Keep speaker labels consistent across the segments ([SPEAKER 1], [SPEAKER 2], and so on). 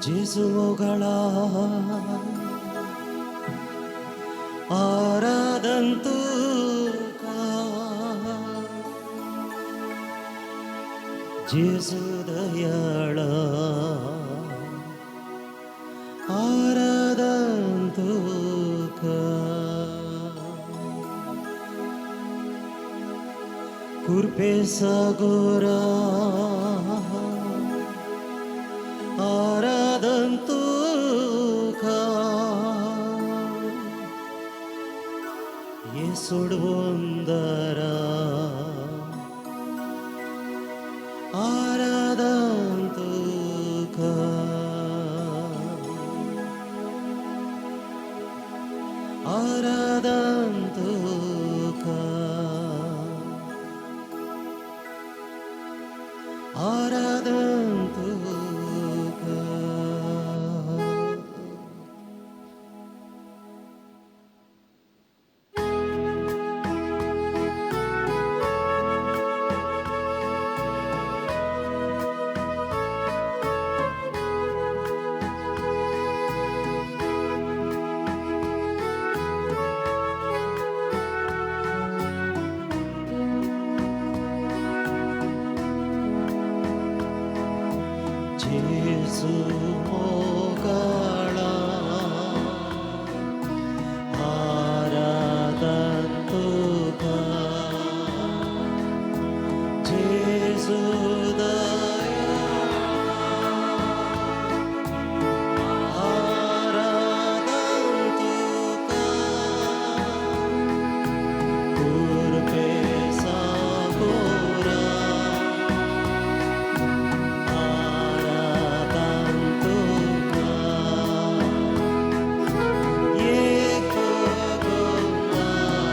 [SPEAKER 1] जेजू मोगाळा आराधन तुका जेजू दयाळा आराधन तुका कुर्पे सागोरा आराधन तुका ये सोडवंदरा आराधन तुका आराधन तुका आराधन तुका. जेजू मोगाळा आराधन तुका जेजू दयाळा आराधन तुका कुर्पे सागोरा आराधन तुका एक गुंदारा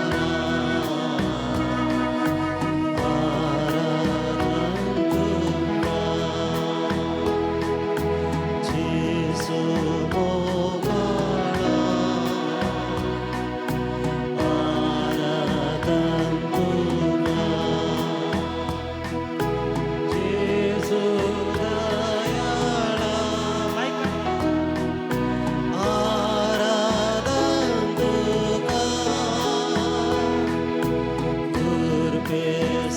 [SPEAKER 1] आराधन तुका जेजू मोगाळा आराधन तुका जेजू दयाळा आराधन तुका कुर्पे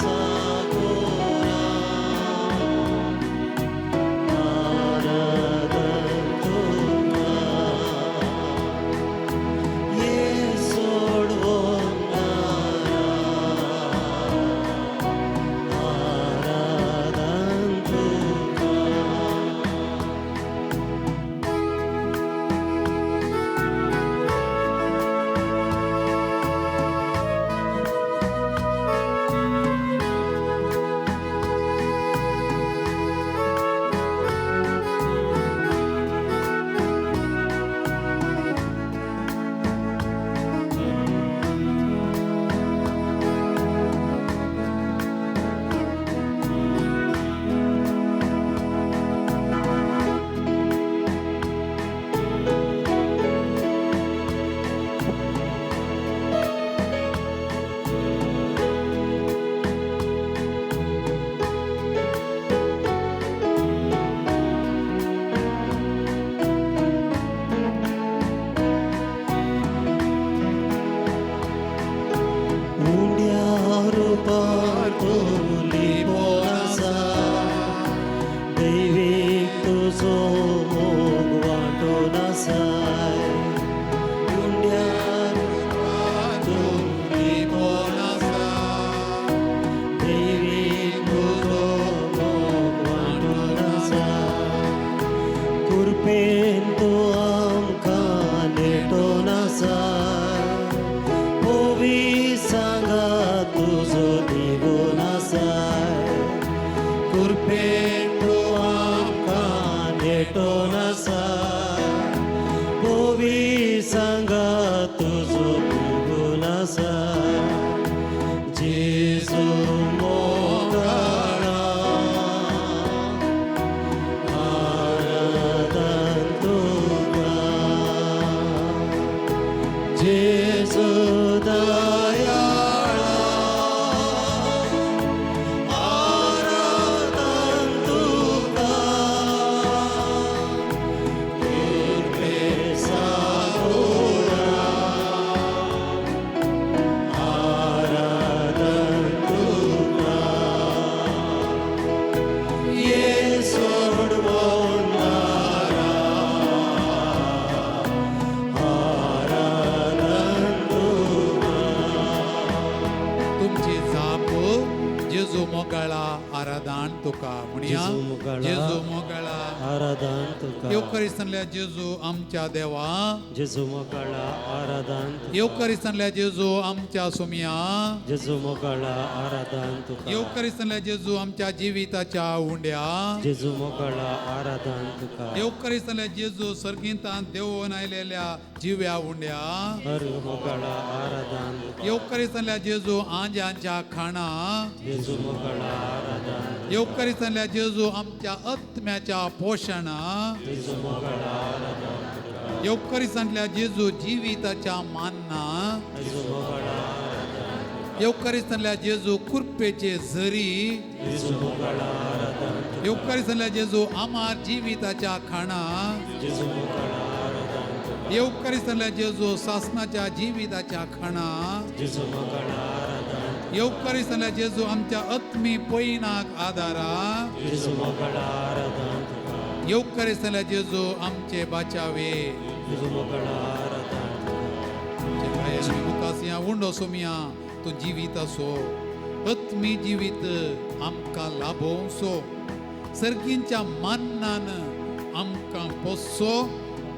[SPEAKER 1] सागोरा आराधन तुका ये सोडवंदारा आराधन तुका. उंड्यार पातो लिपोन आसा दैवीक तुजो मोग वांटून आसाय उंड्यार पातो लिपोन आसा दैवीक तुजो मोग वांटून आसा कुर्पेन तूं आमकां नेटोन आसाय ओवी सांगा तुजो दिगून आसाय कुर्पेन तूं आमकां नेटोन आसाय ओवी सांगा तुजो दिगून आसाय जेजू मोगाळा आराधन तुका जेजू दयाळा आराधन
[SPEAKER 2] जेजू मोगाळा आराधान तुका म्हणया.
[SPEAKER 1] जेजू मोगाळा.
[SPEAKER 2] जेजू मोगाळा
[SPEAKER 1] आराधन तुका.
[SPEAKER 2] येवकरिस्तानल्या जेजू आमच्या देवा.
[SPEAKER 1] जेजू मोगाळा आराधन तुका.
[SPEAKER 2] येवकरिस्तानल्या जेजू आमच्या सोम्या.
[SPEAKER 1] जेजू मोगाळा आराधन तुका.
[SPEAKER 2] येवकरिस्तानल्या जेजू आमच्या जिविताच्या उंड्या.
[SPEAKER 1] जेजू मोगाळा आराधन तुका.
[SPEAKER 2] येवकरिस्तानल्या जेजू सर्गींतान देवून आयलेल्या जिव्या उंड्या.
[SPEAKER 1] हर मोगाळा आराधन तुका.
[SPEAKER 2] येवकरिस्तानल्या जेजू आंज्यांच्या खाणा.
[SPEAKER 1] जेजू मोगाळा आराधन.
[SPEAKER 2] येवकरिस्तानल्या जेजू आमच्या आत्म्याच्या पोशणा.
[SPEAKER 1] जेजू मोगाळा आराधन तुका.
[SPEAKER 2] येवकरिस्तानल्या जेजू जिविताच्या मान्ना.
[SPEAKER 1] जेजू मोगाळा आराधन.
[SPEAKER 2] येवकरिस्तानल्या जेजू कृपेचे झरी.
[SPEAKER 1] जेजू मोगाळा आराधन तुका.
[SPEAKER 2] येवकरिस्तानल्या जेजू आमार जिविताच्या खाणा.
[SPEAKER 1] जेजू मोगाळा आराधन तुका.
[SPEAKER 2] येवकरिस्तानल्या जेजू सासनाच्या जिविताच्या खाणा.
[SPEAKER 1] जेजू मोगाळा आराधन.
[SPEAKER 2] येवकरिस्तानल्या जेजू आमच्या आत्मी पयनाक आदारा.
[SPEAKER 1] जेजू मोगाळा आराधन तुका.
[SPEAKER 2] येवकरिस्तानल्या जेजू आमचे बाचावे.
[SPEAKER 1] जेजू मोगाळा आराधन तुका.
[SPEAKER 2] मुखासिया उंडो सोमिया तूं जिवीत आसो आत्मी जिवीत आमकां लाभोवसो सर्गींच्या मान्नान आमकां पोसो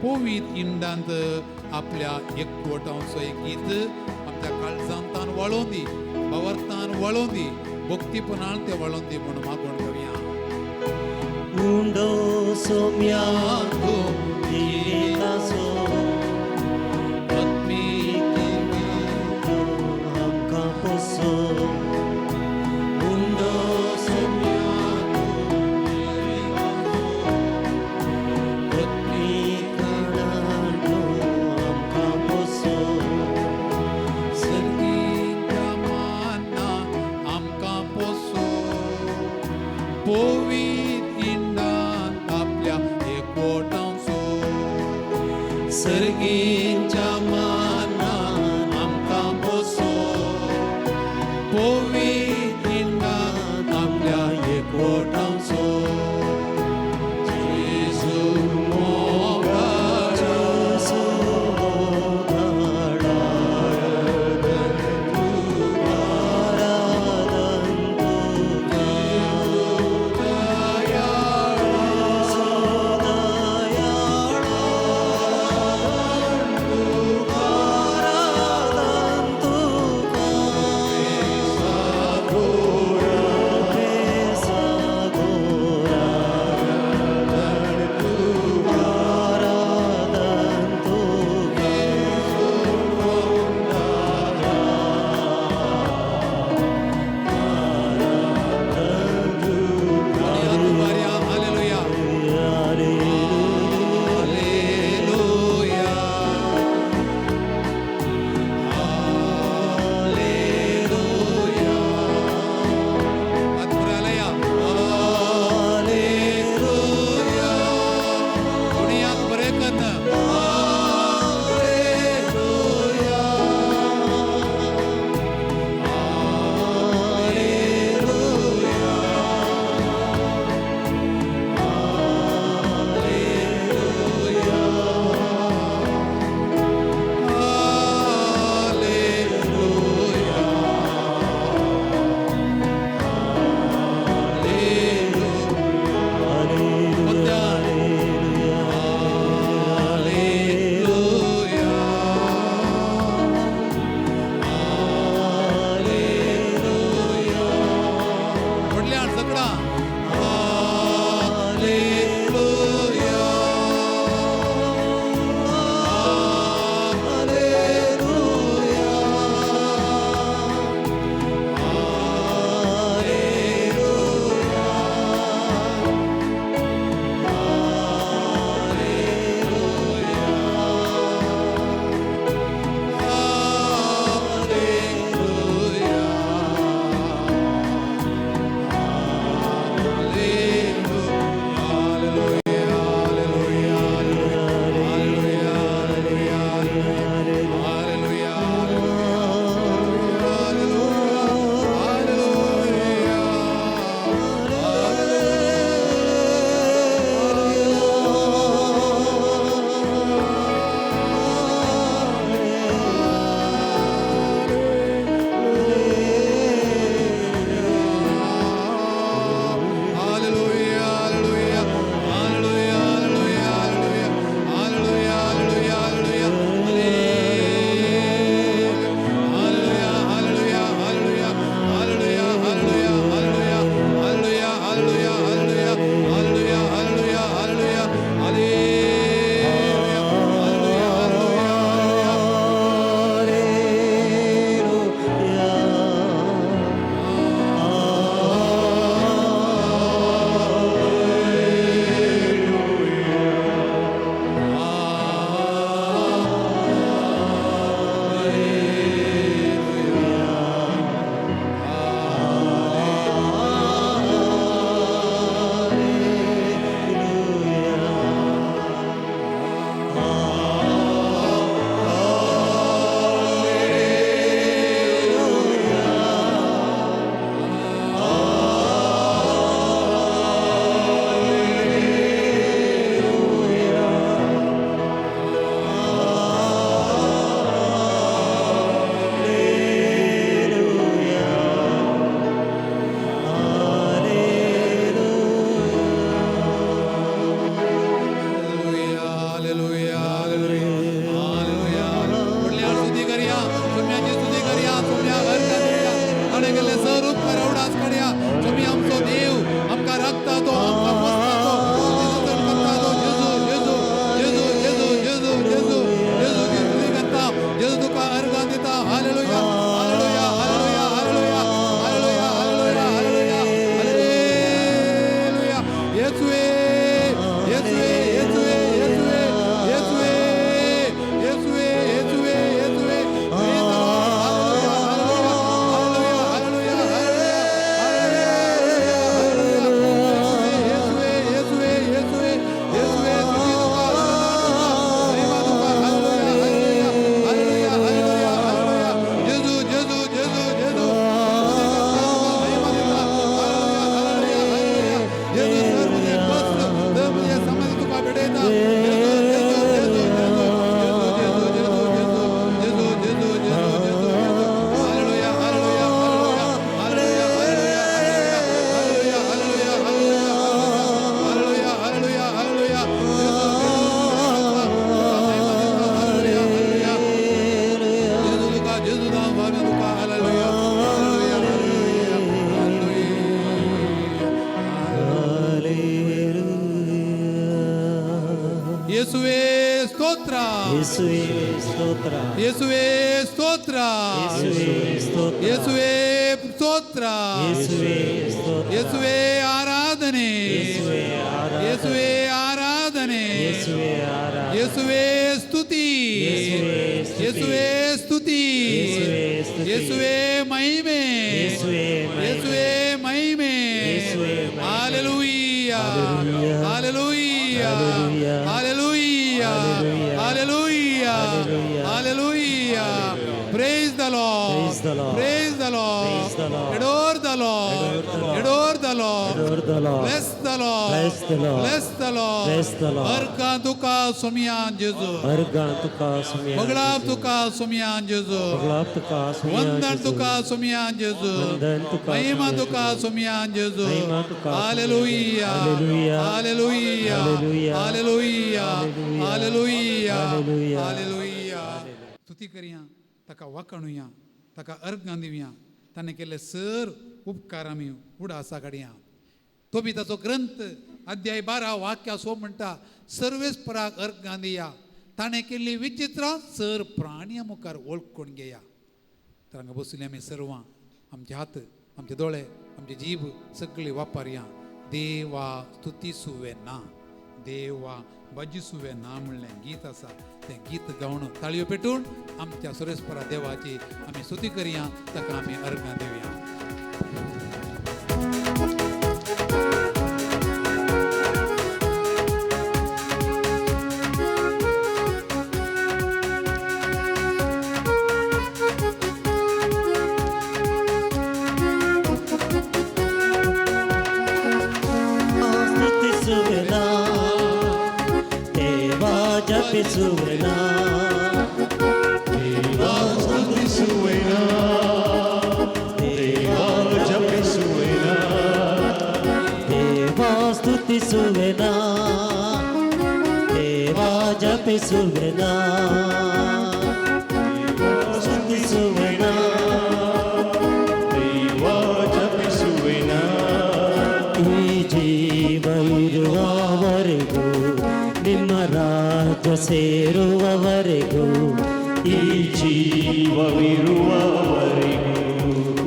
[SPEAKER 2] पवीत इंडांत आपल्या एकवटांचो एक गीत आमच्या काळजांतान वळोवन दी, भावार्थान वळोवन दी, भक्तीपणान तें वळोवन दी म्हूण मागून घेवया.
[SPEAKER 1] उंडो सोम्या तूं जिविताचो
[SPEAKER 2] आत्मी
[SPEAKER 1] आमकां पोसो. उंडो सोम्या तूं जिविताचो आत्मीकणान तूं आमकां पोसो.
[SPEAKER 2] सर्गीच्या मान्ना आमकां पोसो पवीत इंडांत आपल्या एकवटांचो. सर्गीच्या मानान आमकां पोसो पवीत इंडांत आपल्या एकवटांचो. जेजू मोगाळा.
[SPEAKER 1] जेजू मोगाळा आराधन तुका. आराधन तुका. ಯೇಸುವೇ ಸ್ತೋತ್ರ.
[SPEAKER 2] ಯೇಸುವೇ ಸ್ತೋತ್ರ.
[SPEAKER 1] ಯೇಸುವೇ ಸ್ತೋತ್ರ.
[SPEAKER 2] ಯೇಸುವೇ ಸ್ತೋತ್ರ.
[SPEAKER 1] ಯೇಸುವೇ ಸ್ತೋತ್ರ.
[SPEAKER 2] ಯೇಸುವೇ ಆರಾಧನೆ.
[SPEAKER 1] ಯೇಸುವೇ ಆರಾಧನೆ.
[SPEAKER 2] ಯೇಸುವೇ ಆರಾಧನೆ.
[SPEAKER 1] ಯೇಸುವೇ ಆರಾಧನೆ.
[SPEAKER 2] ಯೇಸುವೇ ಸ್ತುತಿ.
[SPEAKER 1] ಯೇಸುವೇ ಸ್ತುತಿ.
[SPEAKER 2] ಯೇಸುವೇ ಸ್ತುತಿ.
[SPEAKER 1] ಯೇಸುವೇ ಸ್ತುತಿ.
[SPEAKER 2] ಯೇಸುವೇ ಮಹಿಮೆ.
[SPEAKER 1] ಯೇಸುವೇ ಮಹಿಮೆ.
[SPEAKER 2] ಯೇಸುವೇ ಮಹಿಮೆ.
[SPEAKER 1] ಯೇಸುವೇ ಮಹಿಮೆ.
[SPEAKER 2] Hallelujah.
[SPEAKER 1] Hallelujah.
[SPEAKER 2] Hallelujah.
[SPEAKER 1] Hallelujah.
[SPEAKER 2] Hallelujah.
[SPEAKER 1] Hallelujah.
[SPEAKER 2] Hallelujah.
[SPEAKER 1] Hallelujah.
[SPEAKER 2] Hallelujah. Praise the Lord.
[SPEAKER 1] Praise the Lord.
[SPEAKER 2] Praise the Lord.
[SPEAKER 1] Praise the Lord.
[SPEAKER 2] Adore the Lord.
[SPEAKER 1] Adore the Lord.
[SPEAKER 2] Adore the Lord.
[SPEAKER 1] Adore the Lord.
[SPEAKER 2] Bless the Lord.
[SPEAKER 1] Bless the Lord.
[SPEAKER 2] Bless the Lord.
[SPEAKER 1] Bless the Lord.
[SPEAKER 2] अर्घा तुका सोमियान जेजू.
[SPEAKER 1] अर्घां तुका सोम्या
[SPEAKER 2] बगळाप
[SPEAKER 1] जेजू.
[SPEAKER 2] तुका सोमियान जेजू.
[SPEAKER 1] बगळाप तुका सोम्या
[SPEAKER 2] वंदन
[SPEAKER 1] जेजू.
[SPEAKER 2] तुका सोमियान जेजू.
[SPEAKER 1] वंदन तुका
[SPEAKER 2] महिमा
[SPEAKER 1] सोम्या
[SPEAKER 2] तुका
[SPEAKER 1] जेजू.
[SPEAKER 2] सोमियान जेजू.
[SPEAKER 1] महिमा तुका Saumya
[SPEAKER 2] hallelujah.
[SPEAKER 1] Hallelujah.
[SPEAKER 2] Hallelujah.
[SPEAKER 1] Hallelujah.
[SPEAKER 2] Hallelujah.
[SPEAKER 1] Hallelujah.
[SPEAKER 2] Hallelujah.
[SPEAKER 1] Hallelujah.
[SPEAKER 2] Hallelujah. स्तुती करया, ताका वाखणुया, ताका अर्घां दिवया, ताणें केल्ले सर उपकार आमी उडासा काडया. तोबीताचो ग्रंथ अध्याय 12 वाक्य सो म्हणटा, सर्वेस्पराक अर्घां दिया, ताणें केल्ली विचित्रां सर प्राणया मुखार वळखून घेया. तर हांगा बसुली आमी सर्वां आमचे हात, आमचे दोळे, आमचे जीभ सगळी वापरया. देवा स्तुती सुवे ना, देवा भजी सुवे ना म्हणलें गीत आसा. तें गीत गावन ताळयो पेटून आमच्या सुरेस्परा देवाची आमी स्तुती करया, ताका आमी अर्घां दिवया.
[SPEAKER 1] ಸ್ತುತಿಸುವೆನಾ ದೇವಾ ಜಪಿಸುವೆನಾ.
[SPEAKER 3] ದೇವಾ ಸ್ತುತಿಸುವೆನಾ, ದೇವಾ ಜಪಿಸುವೆನಾ.
[SPEAKER 1] ದೇವಾ ಸ್ತುತಿಸುವೆನಾ, ದೇವಾ ಜಪಿಸುವೆನಾ. ಸ್ತುತಿಸುವೆನಾ,
[SPEAKER 3] ದೇವಾ ಜಪಿಸುವೆನಾ.
[SPEAKER 1] ಈ ಜೀವ ಇರುವವರೆಗೂ ನಿಮ್ಮ ರಾಜ್ಯ ಸೇರುವವರೆಗೂ,
[SPEAKER 3] ಈ ಜೀವವಿರುವವರೆಗೂ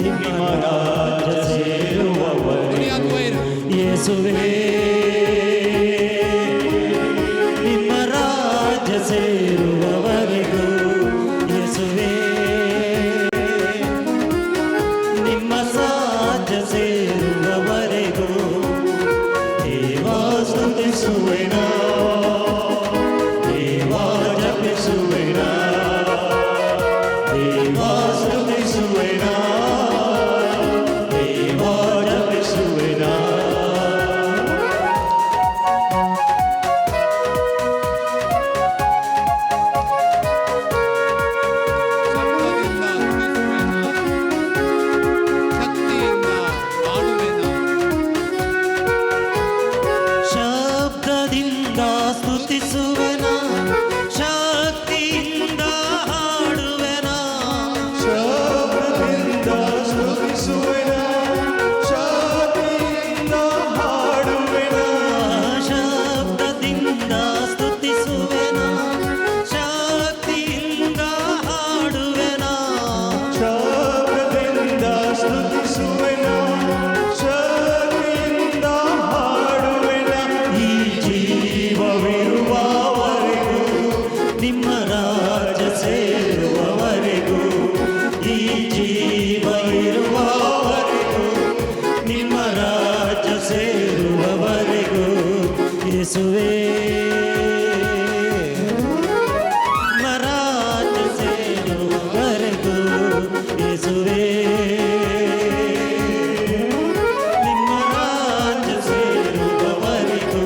[SPEAKER 3] ನಿಮ್ಮ ರಾಜ್ಯ ಸೇರುವವರೆಗೂ.
[SPEAKER 2] ದುನಿಯಾದ ವೈರ್.
[SPEAKER 1] ಯೇಸುವೇ ನಿಮ್ಮ ರಾಜ್ಯ ಸೇರುವವರೆಗೂ, ಯೇಸುವೇ ನಿಮ್ಮ ಸಾಧ್ಯ ಸೇರುವವರೆಗೂ. ದೇವಾ
[SPEAKER 3] ಸ್ತುತಿಸುವೆನಾ, ದೇವಾ ಜಪಿಸುವೆನಾ. ದೇವಾ ಸ್ತುತಿಸುವೆನಾ, ದೇವಾ ಜಪಿಸುವೆನಾ.
[SPEAKER 2] ಶಬ್ದದಿಂದ ಸ್ತುತಿಸುವೆನಾ, ಶಕ್ತಿಯಿಂದ ಹಾಡುವೆನಾ.
[SPEAKER 1] ಶಬ್ದದಿಂದ ಸ್ತುತಿಸುವೆನ, ಶಕ್ತಿಯಿಂದ ಹಾಡುವೆನ.
[SPEAKER 3] ಶಬ್ದದಿಂದ ಸ್ತುತಿಸುವೆನಾ, ಶಕ್ತಿಯಿಂದ ಹಾಡುವೆನಾ.
[SPEAKER 1] ಶಬ್ದದಿಂದ ಸ್ತುತಿಸುವೆನ, ಶಕ್ತಿಯಿಂದ ಹಾಡುವೆನ.
[SPEAKER 3] ಶಬ್ದದಿಂದ ಸ್ತುತಿಸುವೆನಾ, ಶಕ್ತಿಯಿಂದ ಹಾಡುವೆನಾ.
[SPEAKER 1] ಈ ಜೀವವಿರುವವರೆಗೂ ನಿಮ್ಮ ರಾಜ್ಯ ಸೇರುವವರೆಗೂ, ಈ ಜೀವ ಇರುವವರೆಗೂ ನಿಮ್ಮ ರಾಜ್ಯ ಸೇರುವವರೆಗೂ. ಯೇಸುವೇ ನಿಮ್ಮ ರಾಜ್ಯ ಸೇರುವವರೆಗೂ, ಯೇಸುವೇ ನಿಮ್ಮ ರಾಜ್ಯ ಸೇರುವವರೆಗೂ.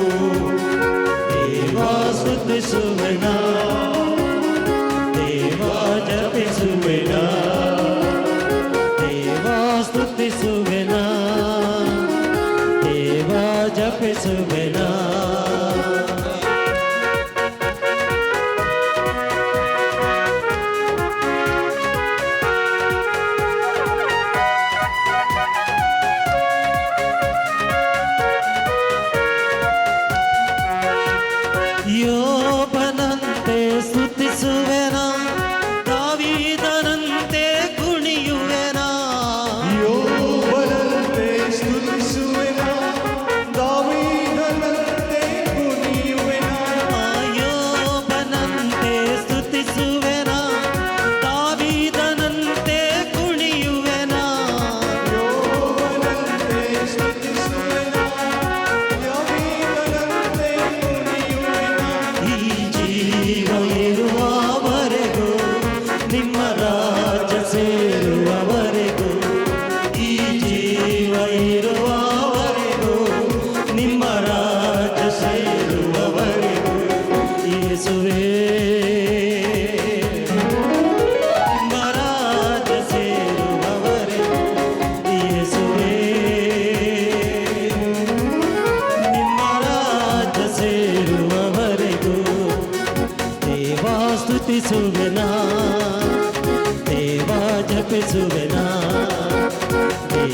[SPEAKER 1] ದೇವಾ ಸ್ತುತಿಸುವೆನಾ, ದೇವಾ ಜಪಿಸುವೆನಾ. ದೇವಾ ಸ್ತುತಿಸುವೆನಾ, ದೇವಾ ಜಪಿಸುವೆನಾ. ಯೋಬನಂತೆ ಸ್ತುತಿಸುವೆನಾ,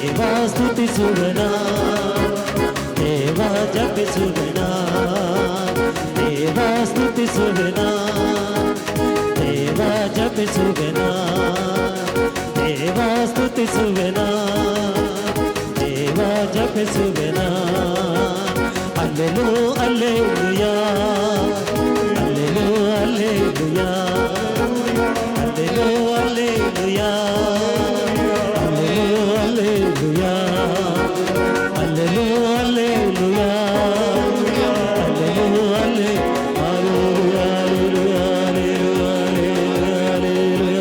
[SPEAKER 1] ದೇವಾ ಸ್ತುತಿಸುವೆನಾ, ದೇವಾ ಜಪಿಸುವೆನಾ, ದೇವಾ ಸ್ತುತಿಸುವೆನಾ, ದೇವಾ ಜಪಿಸುವೆನಾ, ದೇವಾ ಸ್ತುತಿಸುವೆನಾ, ದೇವಾ ಜಪಿಸುವೆನಾ. ಅಲ್ಲೆಲೂ alleluia, ಅಲ್ಲೆಲೂ alleluia, ಅಲ್ಲೆಲೂ alleluia, ಅಲ್ಲೆಲೂ alleluia, ಅಲ್ಲೆಲೂ alleluia, ಅಲ್ಲೆಲೂ ಅಲ್ಲೆ alleluia, alleluia, alleluia, alleluia.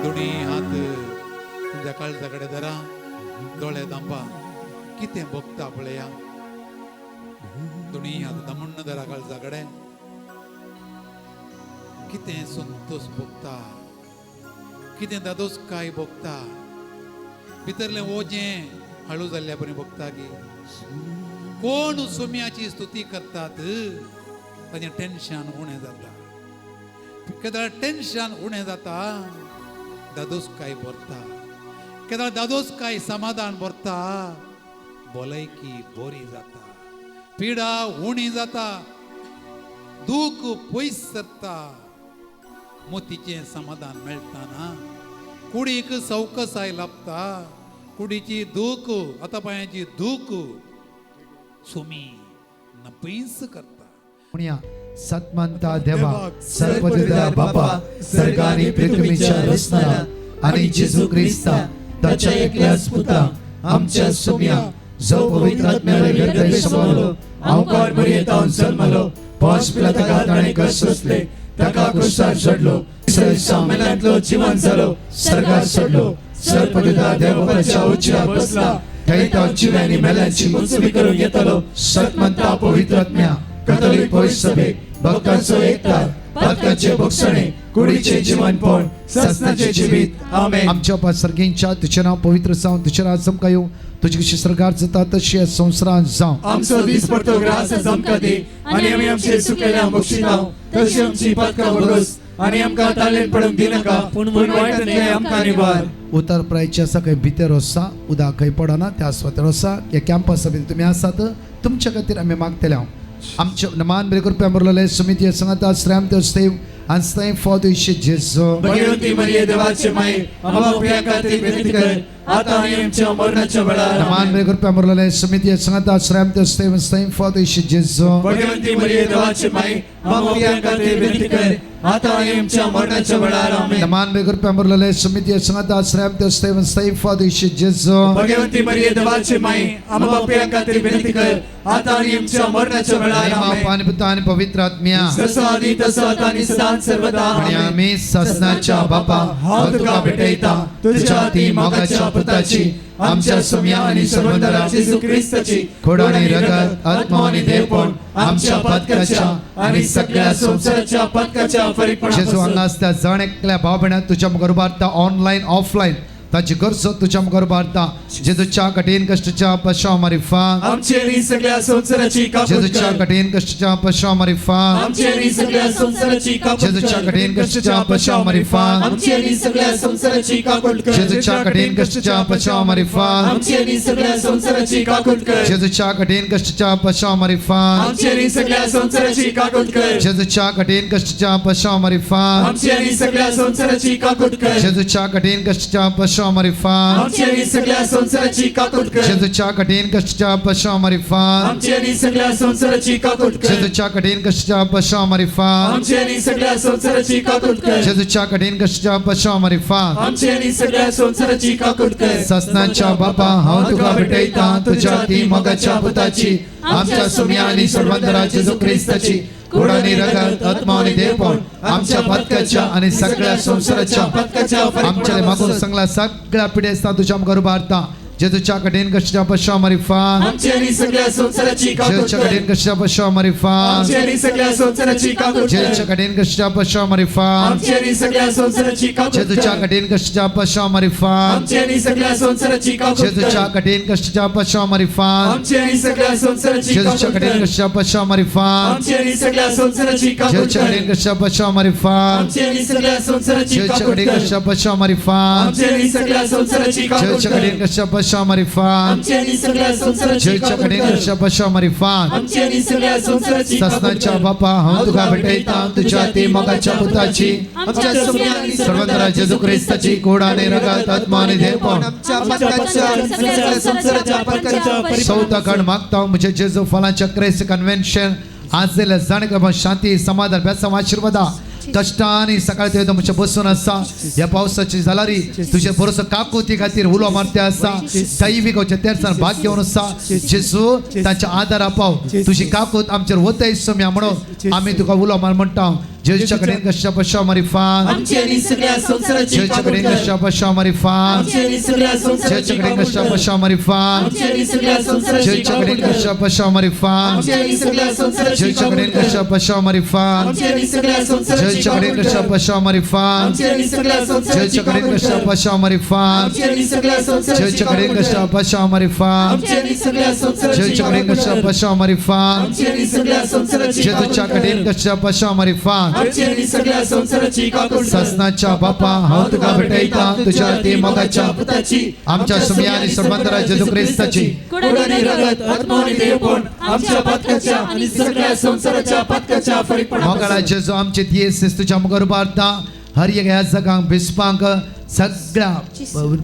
[SPEAKER 2] दोणी हात तुमच्या काळजा कडेन धरा, दोळे दांपा, कितें भोगता पळया. दोणी हात दामून धरा काळजा कडेन, कितें संतोष भोगता, कितें दादोसकाय भोगता, भितरलें ओजें हळू जाल्ल्या परी भोगता की. कोण सोम्याची स्तुती करतात ताजें टेन्शन उणें जाता, केदळ टेन्शन उणें जाता दादोसकाय भरता, केदळ दादोसकाय समाधान भरता, भलायकी बरी जाता, पिडा उणी जाता, दूख पयस सरता, मोतीचें समाधान मेळटा ना, कुडीक सवकसाय लाबता, कुडीची दूख हातापायांची दूख सुमी नपैस करता.
[SPEAKER 4] म्हणया सतमंता देवा सर्वदिदा बापा सर्गानी पृथ्वीच्या रचना आणि जेजू क्रिस्ता ताच्या एकल्याच पुता आमच्या सोम्या जो पवित्र आत्म्याला गर्भे समावलो आमकार मरियेतावन जल्मलो पांच पिला ताणें कश्ट सोंसले ताका क्रुसार चडलो मेल्यांतलो जिवन जालो सर्गार चडलो सर्वदिदा देवाच्या उच्चार बसला थंय तो जिव्यांनी मेल्यांची मुंचवी करूंक येतलो. सतमंता पवित्र आत्म्या कथोलिक पवित्र सभेक भक्तांचो एकतार पातकांचे भोगसणे कुडीचे जीवनपण ससनाचे जिवीत. आमेन.
[SPEAKER 5] आमच्या बापा सर्गींच्या तुझें नांव पवित्र जावं, तुझें राज आमकां येवं, तुजी कशी सर्गार जाता तशी ह्या संवसारांत जावं.
[SPEAKER 4] आमचो दीस पडतो ग्रास आमकां दी आनी आमी आमचे चुकलेल्या बक्षितांव तशी आमची पातकां भोगस आनी आमकां तालेन पडूंक दिनाका पूण वायटांतलें आमकां निवार.
[SPEAKER 5] उतर प्रायचे आसा खंय भितर आसा, उदक खंय पडना त्या सुवातेर आसा. ह्या कॅम्पसा भितर तुमी आसात, तुमच्या खातीर आमी मागतले हांव. आमच्या मान बरे कृपया मुरलेले समिती संगता श्राम देव आणि फॉदेशे जेजू.
[SPEAKER 4] भगवती मरिये देवाचे माई आम्हा पाप्यां खातीर विनंती कर आता आणि आमच्या मरणाच्या वेळार.
[SPEAKER 5] मान बरे कृपया मुरलेले समिती संगता श्राम देव फॉदेशे जेजू.
[SPEAKER 4] भगवती मरिये देवाचे माई आम्हा पाप्यां खातीर विनंती कर आता आणि आमच्या मरणाच्या वेळार. आमेन.
[SPEAKER 5] मान बरे कृपया मुरलेले समिती संगता श्राम देव फॉदेशे जेजू.
[SPEAKER 4] भगवती मरिये देवाचे माई आम्हा पाप्यां खातीर विनंती कर आता आणि आमच्या मरणाच्या वेळार. आमेन.
[SPEAKER 5] पाणी पुता आणि पवित्र आत्म्या
[SPEAKER 4] जसं आधी तसं आता आणि सदा सर्वदा.
[SPEAKER 5] आणि
[SPEAKER 4] आमेन.
[SPEAKER 5] आम्ही ससनाच्या बापा
[SPEAKER 4] हांव तुका भेटयता तुझ्या हाती मोगाच्या पुताची आमच्या सोम्या आणि सर्वंदरा जेजू क्रिस्ताची
[SPEAKER 5] खोड आणि रगत,
[SPEAKER 4] आत्मा आणि देवपण आमच्या पातकाच्या आणि सगळ्या संसाराच्या पातकाच्या
[SPEAKER 5] जेजू
[SPEAKER 4] फरीकपणापासून
[SPEAKER 5] हांगा आसता जण एकल्या भाव भयणां तुज्या मुखार उबारता ऑनलायन ऑफलायन ताची गरजो तुझ्या मुखार उबारता. जेजूच्या कठीण कश्टाच्या पश्चाव मारिफात,
[SPEAKER 3] आमची आणि सगळ्या संसाराची काकूट
[SPEAKER 5] जेजूच्या
[SPEAKER 3] कर.
[SPEAKER 5] कठीण कश्टाच्या पश्चाव मारिफात,
[SPEAKER 3] आमची आणि सगळ्या संसाराची काकूट
[SPEAKER 5] जेजूच्या
[SPEAKER 3] कर.
[SPEAKER 5] कठीण कश्टाच्या पश्चाव मारिफात,
[SPEAKER 3] आमची आणि सगळ्या संसाराची काकूट कर.
[SPEAKER 5] जेजूच्या कठीण कश्टाच्या पश्चाव मारिफात,
[SPEAKER 3] आमची आणि सगळ्या संसाराची काकूट कर.
[SPEAKER 5] जेजूच्या कठीण कश्टाच्या पश्चाव मारिफात,
[SPEAKER 3] आमची आणि सगळ्या संसाराची काकूट कर.
[SPEAKER 5] जेजूच्या कठीण कश्टाच्या पश्चाव मारिफात,
[SPEAKER 3] आमची आणि सगळ्या संसाराची काकूट कर.
[SPEAKER 5] जेजूच्या कठीण कश्टाच्या पश्चाव मारिफात,
[SPEAKER 3] आमची आणि सगळ्या संसाराची काकूट कर.
[SPEAKER 5] जेजूच्या कठीण कश्टाच्या पश्चाव मारिफात,
[SPEAKER 3] आमची आणि सगळ्या संसाराची काकूट कर.
[SPEAKER 5] जेजूच्या कठीण कश्टाच्या पश्चाव मारिफात,
[SPEAKER 3] आमची आणि सगळ्या संसाराची काकूट कर.
[SPEAKER 5] जेजूच्या कठीण कश्टाच्या पश्चाव मारिफात,
[SPEAKER 3] आमची आणि सगळ्या संसाराची काकूट कर.
[SPEAKER 5] ससनाच्या बापा, हांव तुका भेटयता तुझ्या ती मोगाच्या पुताची, आमच्या सुम्या आणि सर्वंतरा जेजू क्रिस्ताची कुडानी रगत, आत्मा आणि देवपण आमच्या पातकाच्या आणि सगळ्या संसाराच्या
[SPEAKER 3] पातकाच्या
[SPEAKER 5] आमच्या मागून सांगला सगळ्या पिढ्या तुझ्या मुखार उबारता. जेजूच्या कठीण कश्टाच्या पश्चाव मारिफात,
[SPEAKER 3] आमची आणि सगळ्या संसाराची काकूट
[SPEAKER 5] जेजूच्या
[SPEAKER 3] कर.
[SPEAKER 5] कठीण कश्टाच्या पश्चाव मारिफात,
[SPEAKER 3] आमची आणि सगळ्या संसाराची काकूट कर.
[SPEAKER 5] जेजूच्या कठीण कश्टाच्या पश्चाव मारिफात,
[SPEAKER 3] आमची आणि सगळ्या संसाराची काकूट
[SPEAKER 5] जेजूच्या
[SPEAKER 3] कर.
[SPEAKER 5] कठीण कश्टाच्या पश्चाव मारिफात,
[SPEAKER 3] आमची आणि सगळ्या संसाराची काकूट
[SPEAKER 5] जेजूच्या
[SPEAKER 3] कर.
[SPEAKER 5] कठीण कश्टाच्या पश्चाव मारिफात,
[SPEAKER 3] आमची आणि सगळ्या संसाराची
[SPEAKER 5] जेजूच्या
[SPEAKER 3] काकूट
[SPEAKER 5] कठीण
[SPEAKER 3] कर.
[SPEAKER 5] कश्टाच्या पश्चाव मारिफात,
[SPEAKER 3] आमची आणि सगळ्या संसाराची काकूट
[SPEAKER 5] जेजूच्या
[SPEAKER 3] कर.
[SPEAKER 5] कठीण कश्टाच्या पश्चाव मारिफात,
[SPEAKER 3] आमची आणि सगळ्या संसाराची
[SPEAKER 5] जेजूच्या
[SPEAKER 3] काकूट
[SPEAKER 5] कठीण
[SPEAKER 3] कर.
[SPEAKER 5] कश्टाच्या पश्चाव मारिफात,
[SPEAKER 3] आमची आणि सगळ्या संसाराची काकूट
[SPEAKER 5] जेजूच्या
[SPEAKER 3] कर.
[SPEAKER 5] कठीण कश्टाच्या पश्चाव मारिफात,
[SPEAKER 3] आमची आणि सगळ्या संसाराची
[SPEAKER 5] जेजूच्या
[SPEAKER 3] काकूट
[SPEAKER 5] कठीण
[SPEAKER 3] कर.
[SPEAKER 5] कश्टाच्या पश्चाव मारिफात,
[SPEAKER 3] आमची आणि सगळ्या संसाराची काकूट
[SPEAKER 5] ससनाच्या
[SPEAKER 3] कर.
[SPEAKER 5] बापा, हांव तुका भेटयता तुझ्या ती मोगाच्या पुताची,
[SPEAKER 3] आमच्या सुम्या आणि
[SPEAKER 5] सर्वंतरा जेजू क्रिस्ताची कोडाने रगत, आत्मा आणि देवपण
[SPEAKER 4] आमच्या पातकाच्या आणि सगळ्या संसाराच्या पातकाच्या
[SPEAKER 5] चौथा खंड मागता म्हणजे जेजू फलांच्या क्रेस कन्व्हेन्शन आज दिल्या जाणकार शांती समाधान बेसांव आशीर्वादा कष्टाने सकाळी ते तुमच्या बसून आसा. ह्या पावसाची जालारी तुझे भरोसो काकुती खातीर उलो मारते आसा. दैवीक तेरसान भाग घेवन आसा. जेजू तांच्या आदारा पाव, तुजी काकूत आमचेर वतय सोम्या म्हणून आमी तुका उलो मार म्हणटा. जेजूच्या कडेन कश्या पश्चाव मारिफात,
[SPEAKER 3] आमची आणि सगळ्या संसाराची
[SPEAKER 5] जेजूच्या
[SPEAKER 3] काकूट
[SPEAKER 5] कडेन
[SPEAKER 3] कर.
[SPEAKER 5] कश्या पश्चाव मारिफात,
[SPEAKER 3] आमची आणि सगळ्या संसाराची
[SPEAKER 5] जेजूच्या कडेन
[SPEAKER 3] काकूट
[SPEAKER 5] कश्या
[SPEAKER 3] कर.
[SPEAKER 5] पश्चाव मारिफात,
[SPEAKER 3] आमची आणि सगळ्या संसाराची
[SPEAKER 5] जेजूच्या
[SPEAKER 3] काकूट
[SPEAKER 5] कडेन
[SPEAKER 3] कर.
[SPEAKER 5] कश्या पश्चाव मारिफात,
[SPEAKER 3] आमची आणि सगळ्या संसाराची
[SPEAKER 5] जेजूच्या
[SPEAKER 3] काकूट
[SPEAKER 5] कडेन
[SPEAKER 3] कर.
[SPEAKER 5] कश्या पश्चाव मारिफात,
[SPEAKER 3] आमची आणि सगळ्या संसाराची
[SPEAKER 5] जेजूच्या कडेन
[SPEAKER 3] काकूट
[SPEAKER 5] कश्या
[SPEAKER 3] कर.
[SPEAKER 5] पश्चाव मारिफात,
[SPEAKER 3] आमची आणि सगळ्या संसाराची
[SPEAKER 5] जेजूच्या कडेन
[SPEAKER 3] काकूट
[SPEAKER 5] कश्या
[SPEAKER 3] कर.
[SPEAKER 5] पश्चाव मारिफात,
[SPEAKER 3] आमची आणि सगळ्या संसाराची
[SPEAKER 5] जेजूच्या कडेन
[SPEAKER 3] काकूट
[SPEAKER 5] कश्या
[SPEAKER 3] कर.
[SPEAKER 5] पश्चाव मारिफात,
[SPEAKER 3] आमची आणि सगळ्या संसाराची
[SPEAKER 5] जेजूच्या कडेन
[SPEAKER 3] काकूट
[SPEAKER 5] कश्या
[SPEAKER 3] कर.
[SPEAKER 5] पश्चाव मारिफात,
[SPEAKER 3] आमची आणि सगळ्या संसाराची काकूट
[SPEAKER 5] जेजूच्या
[SPEAKER 3] कर.
[SPEAKER 5] कडेन कश्या पश्चाव मारिफात,
[SPEAKER 3] आमची आणि सगळ्या संसाराची काकूट कर.
[SPEAKER 5] ससनाच्या बापा, हांव तुका भेटयता तुझ्या ती मोगाच्या
[SPEAKER 3] पुताची,
[SPEAKER 5] आमच्या सुम्या आणि सर्वंतरा जेजू क्रिस्ताची
[SPEAKER 3] कुडाने रगत, आत्मा आणि देवपण आमच्या पातकाच्या आणि सगळ्या संसाराच्या पातकाच्या फरीकपणापासून.
[SPEAKER 5] मोगाळा जेजू, आमचे दियेस तुझ्या मुखार उबारता. हर एक ह्या जगांक बिस्पांक सगळ्या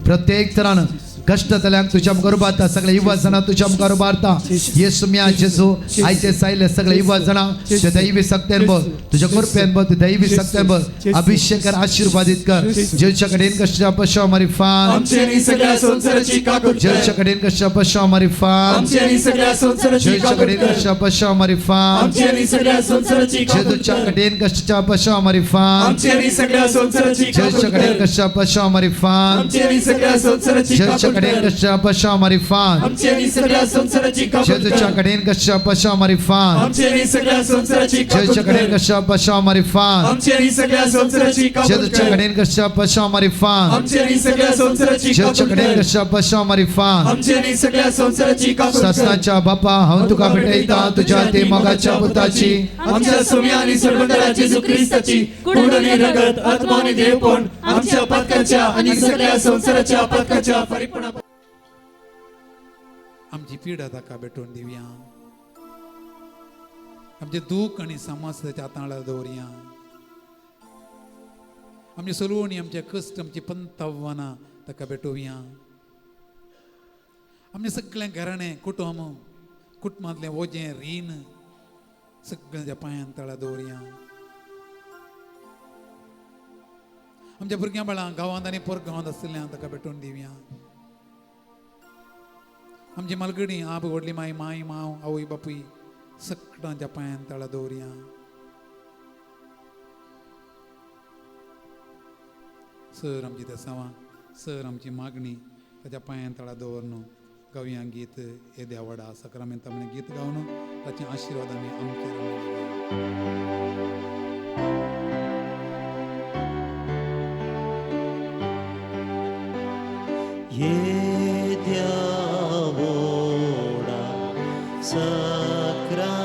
[SPEAKER 5] प्रत्येक तरान कश्ट जाल्यांक तुझ्या मुखार उबारता. सगळे युवा जाणां तुझ्या मुखार उबारता. येसू मिया जेजू, आयचे सायले सगळे युवा जाणां तुझ्या दैवी सक्त्यान बघ, तुझ्या कृपेन बघ, तुझ्या दैवी सक्त्यान बघ, अभिषेक कर, आशीर्वादित कर. जेजूच्या कडेन कश्टा पश्चाव मारिफात,
[SPEAKER 3] आमची आणि सगळ्या संसाराची काकूट कर.
[SPEAKER 5] जेजूच्या कडेन कश्टा पश्चाव मारिफात,
[SPEAKER 3] आमची आणि सगळ्या संसाराची
[SPEAKER 5] जेजूच्या
[SPEAKER 3] काकूट
[SPEAKER 5] कडेन
[SPEAKER 3] कर.
[SPEAKER 5] कश्टा पश्चाव मारिफात,
[SPEAKER 3] आमची आणि सगळ्या संसाराची काकूट
[SPEAKER 5] जेजूच्या
[SPEAKER 3] कर.
[SPEAKER 5] कडेन कश्टा पश्चाव मारिफात,
[SPEAKER 3] आमची आणि सगळ्या संसाराची काकूट
[SPEAKER 5] जेजूच्या कडेन
[SPEAKER 3] कर.
[SPEAKER 5] कश्टा पश्चाव मारिफात,
[SPEAKER 3] आमची आणि सगळ्या संसाराची
[SPEAKER 5] जेजूच्या
[SPEAKER 3] काकूट
[SPEAKER 5] कडेन
[SPEAKER 3] कर.
[SPEAKER 5] कश्टा पश्चाव मारिफात,
[SPEAKER 3] आमची आणि सगळ्या संसाराची काकूट
[SPEAKER 5] जेजूच्या
[SPEAKER 3] कर.
[SPEAKER 5] कडेन कश्टा पश्चाव मारिफात,
[SPEAKER 3] आमची आणि सगळ्या संसाराची काकूट
[SPEAKER 5] जेजूच्या कडेन
[SPEAKER 3] कर.
[SPEAKER 5] कश्टा पश्चाव मारिफात,
[SPEAKER 3] आमची आणि सगळ्या संसाराची काकूट
[SPEAKER 5] जेजूच्या
[SPEAKER 3] कर.
[SPEAKER 5] कडेन कश्टा पश्चाव मारिफात,
[SPEAKER 3] आमची आणि सगळ्या संसाराची
[SPEAKER 5] जेजूच्या
[SPEAKER 3] काकूट
[SPEAKER 5] कडेन
[SPEAKER 3] कर.
[SPEAKER 5] कश्टा पश्चाव मारिफात,
[SPEAKER 3] आमची आणि सगळ्या संसाराची काकूट कर.
[SPEAKER 5] ससनाच्या बापा, हांव तुका भेटयता तुझ्या ते मोगाच्या पुताची,
[SPEAKER 3] आमच्या सुम्या आणि सर्वंतरा जेजू क्रिस्ताची कुड आणि रगत, आत्मा आणि देवपण आमच्या पातकाच्या आणि सगळ्या संसाराच्या पातकाच्या फरीकपणा.
[SPEAKER 2] आमची पिडा ताका भेटोवन दिवया, आमचें दूख आनी समज ताच्या हाताळा दवरया, आमची सलवणी, आमचे कश्ट, आमची पंतव्वानां ताका भेटोवया. आमचें सगळें घराणें, कुटुंब, कुटुंबांतलें वजें, रीण सगळें त्या पांयान तळा दवरया. आमच्या भुरग्यां बाळां गांवांत आनी परगांवांत आशिल्ल्यां ताका भेटोवन दिवया. आमची मालगडी, आब, व्हडली माय, माय, माव, आवय, बापूय सगळ्यांच्या पांयान तळा दवरया. सर आमची देसावां, सर आमची मागणी ताच्या पांयान तळा दवर न्हू. गावया गीत येद्या व्हडा सक्रामेंत आमी गीत गावन ताचे आशिर्वाद आमी आमचेर.
[SPEAKER 1] येद्या व्हडा सक्रामेंता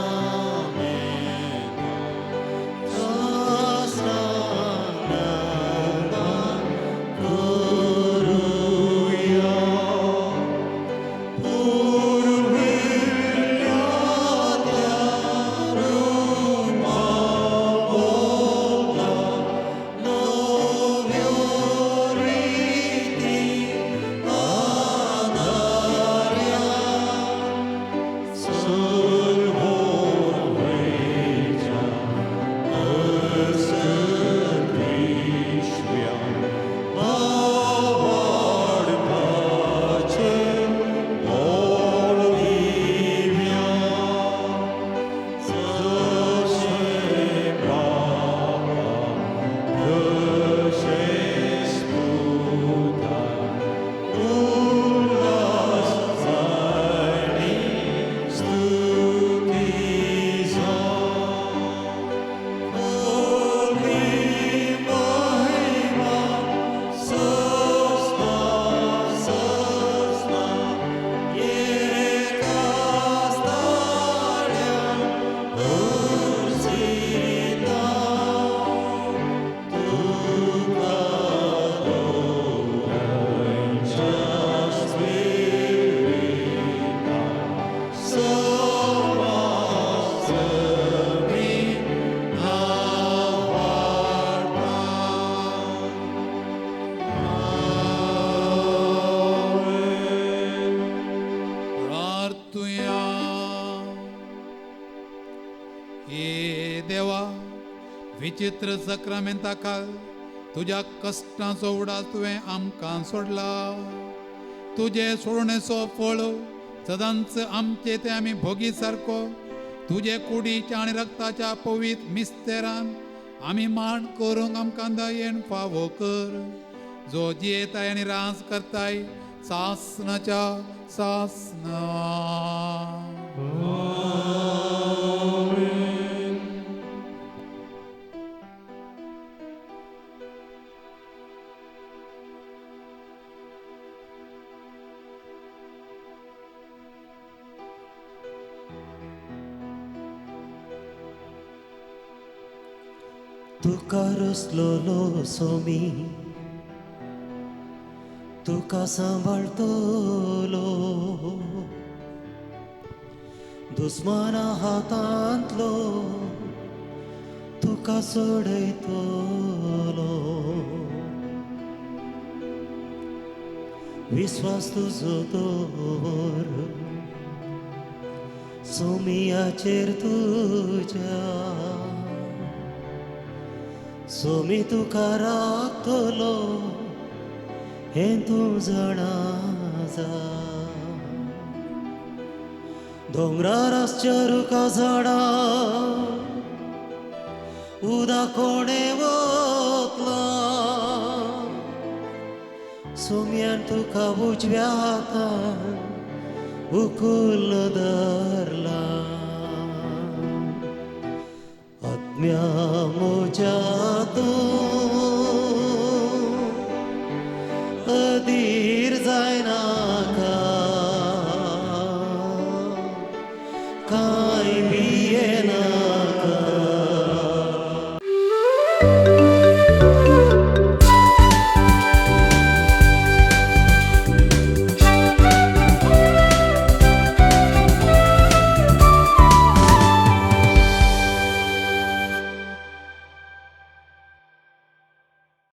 [SPEAKER 1] साष्टांग करुया. पुर्विल्ल्या त्या रुपाबोला नव्यो रिती आदार्या सर्वोर्वेच्या अस्कत विश्व्या भावार्थाचें बळ दिव्या. जशें बापा तशेंच पुता उल्हास आनी स्तुती जावं. व्हडली महिमा सस्ना सस्ना एका स्थान्या उर्सिता तुका दोगांयच्या स्पिरिता समासमी नावार्ता.
[SPEAKER 2] प्रार्थुया. हे देवा, विचित्र सक्रामेंता खाल तुज्या कश्टांचो उडास तुवें आमकां सोडला. तुजे सोडणेचो फळ सदांच आमचे ते आमी भोगी सारको तुजे कुडीच्या आनी रक्ताच्या पवीत मिस्तेरान आमी माण करूंक आमकां दयेन फावो कर, जो जियेताय आनी राज करताय सासनाच्या सासना.
[SPEAKER 1] तुका रसलोलो सोमी तुका सांबाळतलो दुस्माना हातांतलो तुका सोडयतलो. विस्वास तुजो दवर सोमियाचेर तुज्या, सोमी तुका राखतलो हें तूं जाणा जा. दोंगरार आसच्या रुखा झाडां उदक कोणें वतलां, सोम्यान तुका उजव्या हातान उखूल धरला. आत्म्या